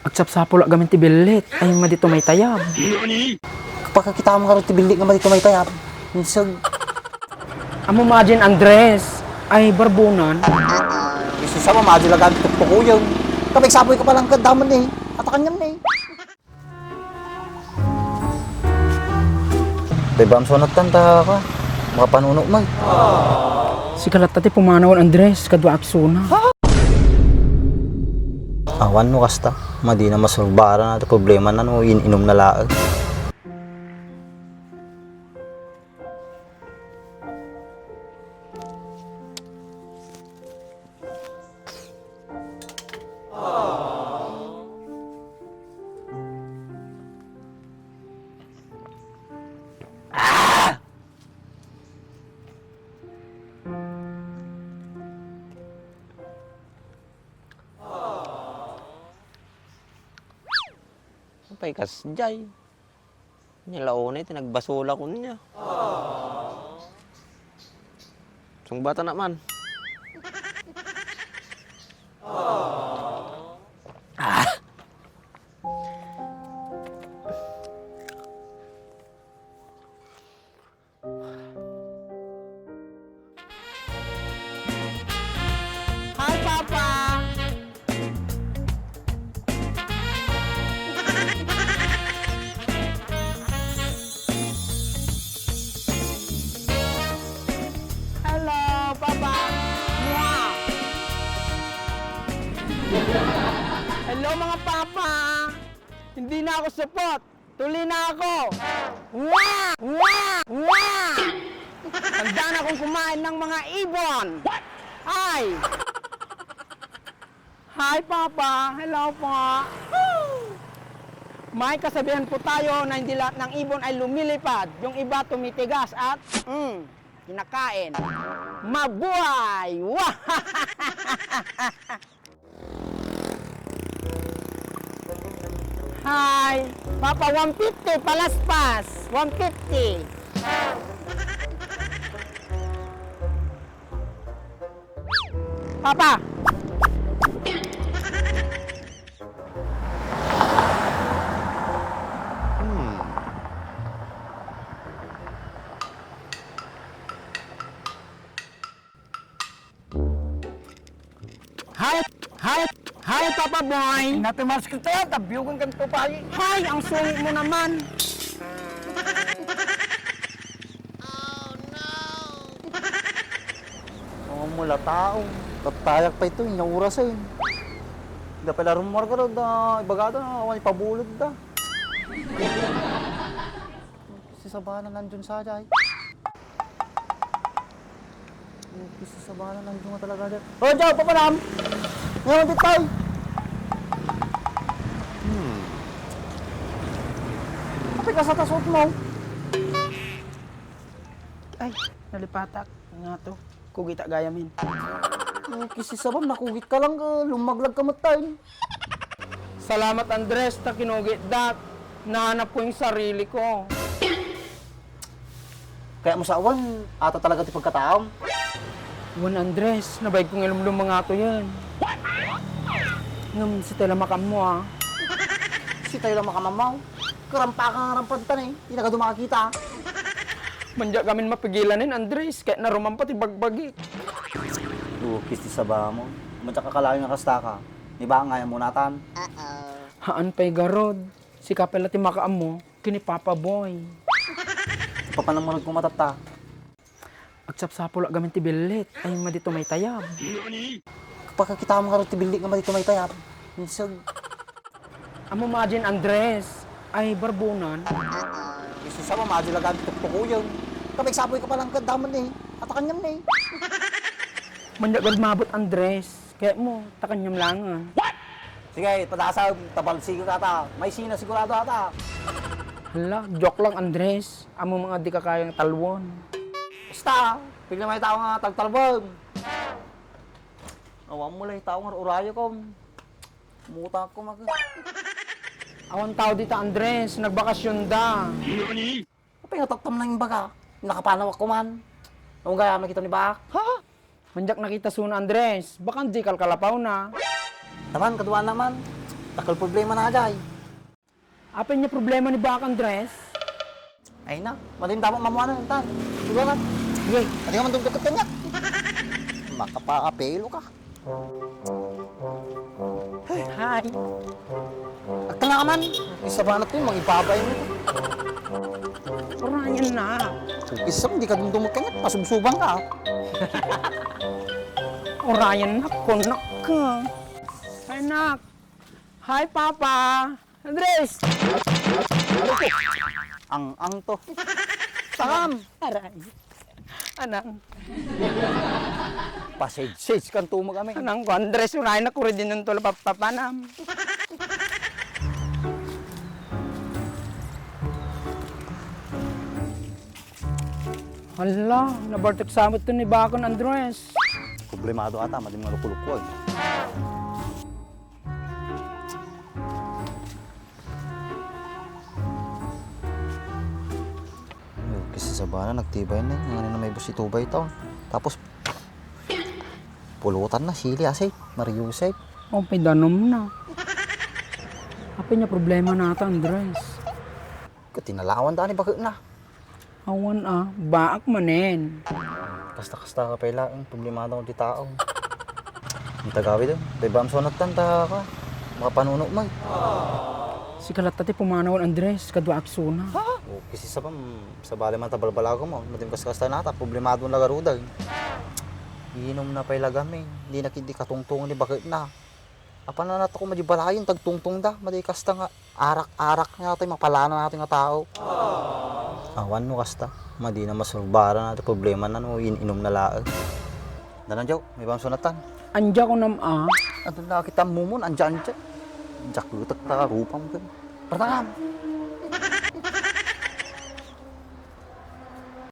Agsapsapol gamin ti billit, ay madito may tayab. Kapag kita mo nga ti bildi nga mali tumay tayap. Minsag, Amo imagine Andres, ay barbunan. gusto sa mga madulagan tuktukuyong. Kapag saboy ka palang kadaman eh. Atakan niyan eh. Diba ang sunat tanta ka? Mga panuno mo. Si kalat tati pumanawan Andres, kadwa aksuna. Awan mo kasta. Madi na masulbara na problema na no, inom na laag. Pay kasjay. Nilaon ay tinagbasula ko niya. Sung bata naman. Hi, Papa! Hello, Papa! Mwah! Hello, mga Papa! Hindi na ako supot! Tuli na ako! Mwah! Mwah! Mwah! Handa na akong kumain ng mga ibon! Hi! Hi, Papa! Hello po! May kasabihan po tayo na hindi lahat ng ibon ay lumilipad. Yung iba tumitigas at kinakain. Mabuhay! Wah! Hi! Papa, 150 palaspas! 150! Papa! Hi! Hi! Hi, Papa Boy! Natimas kita yan, tabiyugan ka nito pa. Hi! Ang sungit mo naman! Oo, mula tao. Tatayak pa ito, inaura sa yun. Da pala rumor ka rin, ibagado na, awan ipabulod da. Si Sabana nandun sa jay. Si Sabana nandun nga talaga dyan. Oh, Jow, papalam! Ngayon, bitay! Kapag ka sa tasot mo. Ay, nalipatak. Nga to. Kugita gayamin. Kisi sabam, nakugit ka lang, lumaglag ka matay. Salamat, Andres, ta kinugit dat. Nahanap ko yung sarili ko. Kaya mo sa awan, ata talaga ti pagkataom. Juan Andres, nabayag kong ilumlum mga to yan. Ngam si Tela Makam mo ah. Si tayo lang makamamaw. Karampa ka nga rampantan eh, hindi na ka dumakakita. Manja kami mapigilanin, Andres, kahit naruman pati bagbagi. Kis ti saba mo. Madya kakalain nga kasta ka. Di ba nga mo natan? Haan pa'y garod. Si Kapela ti Makam mo, kini Papa Boy. Papanamunod ko matata. Agsapsapol gamin ti billit, ay madito may tayab. Kapag kita mo nga rin ti bildi nga malito may tayap. Minsag, Amo imagine Andres, ay barbunan. gusto sa mga madulagan tuktukuyong. Kapag saboy ka palang kadaman eh. Atakan niyan eh. Manja gad mabot Andres, kaya mo, takanyam langan. Sige, padasa, tabalsi ka ata. May sina sigurado ata. Hala, joke lang Andres, amo mga di ka kayang talwon. Basta, bigla may tao nga tagtalbog. Awan mo lang, tao nga urayo ko. Muta ko mag... Awan tao dito Andres, nagbakasyon da. Kapag natatam na yung baga, nakapanawak ko man. Ang gaya makita ni Bak. Ha? Manjak nakita suna Andres, baka di kalapaw na. Naman, kaduan naman. Takal problema na Jay. Apa niya problema ni Bak Andres? Ay na, malim dapat mamuana ng tan. Diba ka? Yay! Hindi ka man dugdugkat kanya. Makapakapelo ka. Hi! Agta na ka man. Isa ba na ito yung mga ibabay mo. Orayan na. Isa hindi ka dumdumot kanya. Pasubsuban ka. Orayan na, konak ka. Hi, Nak. Hi, Papa. Andres! Ang to. Takam. Aray. Anang. Pasage kan tumag kami. Anang ko, Andres, orayan na kuri din ng tula papanam. Hala, nabartok samot to ni Bakon Andres. Problemado ata, madim nga lukulukwag. Kasi sa bana, nagtibay na. Ngayon na may busi tubay taon. Tapos, pulutan na, sili asay, mariusay. Oh, may danom na. Apa niya problema nata, Andres? Katinalawan daan, bakit na? Awan baak manen. Kasta-kasta ka pala, problemado ko di tao. Ang tagawi doon, bebam sonat tan ta ka. Makapanuno mo. Si kalat tati pumanawan, Andres, kadwa aksuna. O, kasi sa bali man tabalbala ko mo, matim kasta nata, problemado na garudag. Iinom na pala kami, hindi na kindi katungtong ni bakit na. Apa na nato ko madibalayon, tagtungtong da, madi kasta nga, arak-arak nga tayo, mapalana natin nga tao. Awan mo kasta, madi na masulbara natin, problema na no, ininom na laag. Danan jaw, may bang sunatan. Anja ko nam Ano na kita mumon, andyan. Jack lutak ta, rupam ka. Pertangam.